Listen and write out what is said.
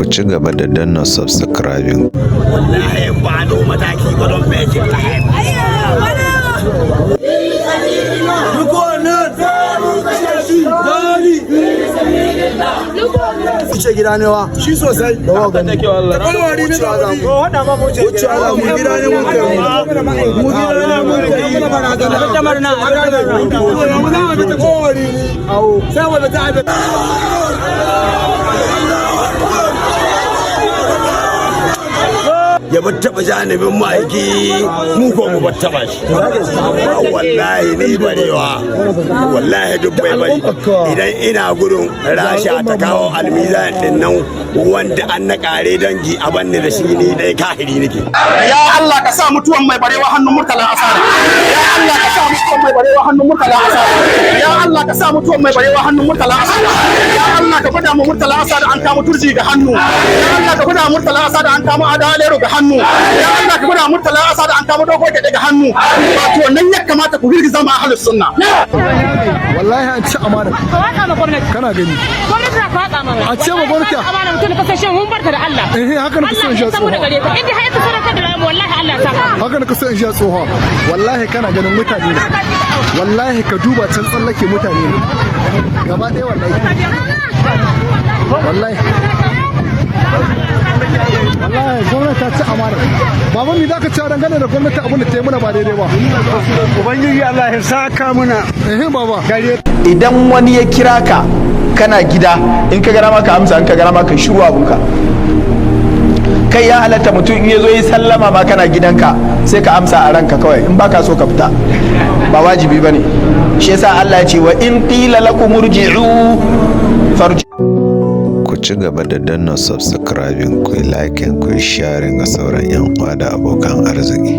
Ku ci gaba da danna subscribing. Wallahi ba a dau mataki ba, don fetur ta haifa. Wuce gida ne wa shi sosai da wa gani wuce za mu gida ne, mu kai mu gida ne, mu kai Ya bar taɓa janibin ma'aiki, mu ko mu bar taɓa shi. Wallahi ni barewa, wallahi duk bai bari. Idan ina gudun Rasha ta kawo almizan din nan wanda an na kare dangi, a banni da shi, ni dai kahiri nake. Ya Allah, ka sa mutuwan mai barewa hannun Murtala Asada. Ya Allah, ka sa mutuwan mai barewa hannun Murtala Asada. Ya Allah, ka sa mutuwan mai barewa hannun Murtala Asada. Ya Allah, ka gwada mu Murtala Asada an kama Turji ga hannu. Ya Allah, ka gwada Murtala Asada an kama Adalero ga hannu. Ya Allah, ka gwada Murtala Asada an kama Dogo Gede ga hannu. Wato nan ya kamata ku girgiza mu ahlus sunna. Wallahi an ci amana. Ka watsa ma gwamnati. Kana gani. Gwamnati na ka watsa mana. A ce ma gwamnati. Amana mutum da kasashen mun barka da Allah. Eh, haka na kusa in sha Allah ya samu da tsoha. Gare ka. Inda har ita sadaka da rayuwa, wallahi Allah ya saka. Haka na kusa in sha tsoha. Wallahi kana ganin mutane ne. Wallahi ka duba can tsallake, mutane ne gaba ɗaya. Wallahi, wallahi, wallahi gwamnati ta ci amana. Baba, me zaka ci dangane da gwamnati, abin da ta yi muna ba daidai ba? Ubangiji Allah ya saka muna. Eh baba. Idan wani ya kira ka kana gida, in ka gara maka amsa, in ka gara maka shiru abunka. Kai, ya halatta mutum in ya zo yi sallama ma kana gidanka, sai ka amsa a ranka kawai. In baka so ka fita, ba wajibi bane. Shi yasa Allah ya ce: "Wa in qila lakum irji'u farji." Ku ci gaba da danna subscribing, ku yi liking, ku yi sharing ga sauran 'yan uwa da abokan arziki.